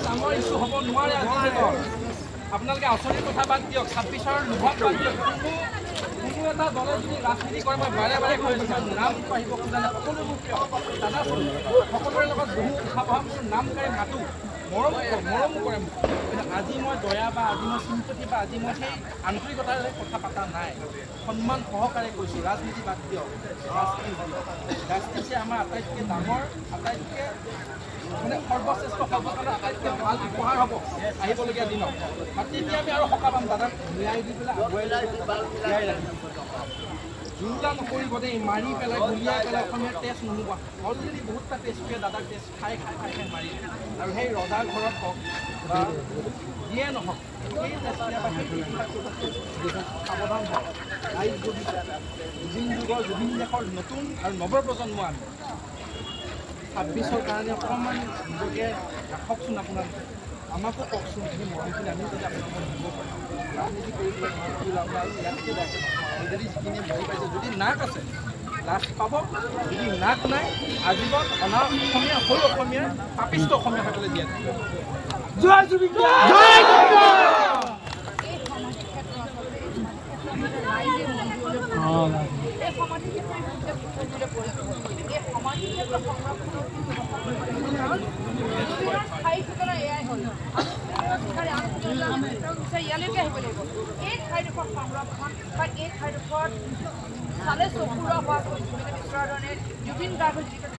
ডাঙৰ ইছ্যু হ'ব নোৱাৰে আজিৰ দিনত। আপোনালোকে আঁচনিৰ কথা বাদ দিয়ক, 26ৰ লোভত বাদ দিয়ক। কোনো এটা দলে যদি ৰাজনীতি কৰে, মই বাৰে বাৰে কৈ আছোঁ, নাম আহিব খোজা নাই, সকলোবোৰ প্ৰিয় দাদা, সকলোৰে লগত বহু উঠা বহা, মোৰ নাম কাঢ়ি মাতো, মৰমো কৰে মোক। কিন্তু আজি মই দয়া বা আজি মই চিম্পতি বা আজি মই সেই আন্তৰিকতাৰে কথা পতা নাই। সন্মান সহকাৰে কৈছোঁ, ৰাজনীতি বাদ দিয়ক, জাষ্টিছ দিয়ক। জাষ্টিছে আমাৰ আটাইতকৈ ডাঙৰ, আটাইতকৈ মানে সৰ্বশ্ৰেষ্ঠ, সৰ্বকালৰ আটাইতকৈ ভাল উপহাৰ হ'ব আহিবলগীয়া দিনত। আৰু তেতিয়া আমি আৰু সকাহ পাম, দাদাক ন্যায় দি পেলাই আগুৱাই জীয়াই ৰাখিম। জোৰোলা নকৰিব দেই, মাৰি পেলাই গুলিয়াই পেলাই অসমীয়াৰ তেজ নোহোৱা। অলৰেডি বহুতটা তেজপুৰীয়া দাদাক তেজ খাই খাই খাই খাই মাৰিলে। আৰু সেই ৰজাৰ ঘৰত হওক বা যিয়ে নহওক, সেই তেজপুৰীয়া বা সেই সাৱধান হওক। ৰাইজ যদি জুবিন যুগৰ, জুবিন দেশৰ নতুন আৰু নৱপ্ৰজন্ম আমি 26ৰ কাৰণে অকণমান নিজকে ৰাখকচোন, আপোনালোকে আমাকো কওকচোন, সেই মৰমখিনি আমিও যাতে আপোনালোকক দিব পাৰোঁ। ৰাজনীতি কৰি পেলাই কি লাভ? আৰু ইয়াতকৈ বেয়াকৈ নকওঁ। অলৰেডি যিখিনি বুজি পাইছে, যদি নাক আছে লাজ পাব, যদি নাক নাই আজীৱন অনা অসমীয়া হৈ অসমীয়াৰ পাপিষ্ট অসমীয়া হৈ পেলাই জীয়াই থাকিব। জয় জুবিন! এই সমাধি ক্ষেত্ৰ আচলতে এই সমাধি ক্ষেত্ৰ আচলতে ৰাইজে মন্দিৰলৈ এই সমাধি ক্ষেত্ৰ মন্দিৰলৈ পৰিণত হ'ল। কিন্তু এই সমাধি ক্ষেত্ৰ সংৰক্ষণৰ কি ব্যৱস্থা কৰিব লাগিব? কাৰণ জুবিনৰ স্থায়ী ঠিকনা এয়াই হ'ল। আমি বিচাৰি ইয়ালৈকে আহিব লাগিব। এই ঠাইডোখৰ সংৰক্ষণ বা এই ঠাইডোখৰত চালে চকুৰা হোৱাকৈ জুবিনে বিচৰাৰ ধৰণে জুবিন গাৰ্গৰ যিটো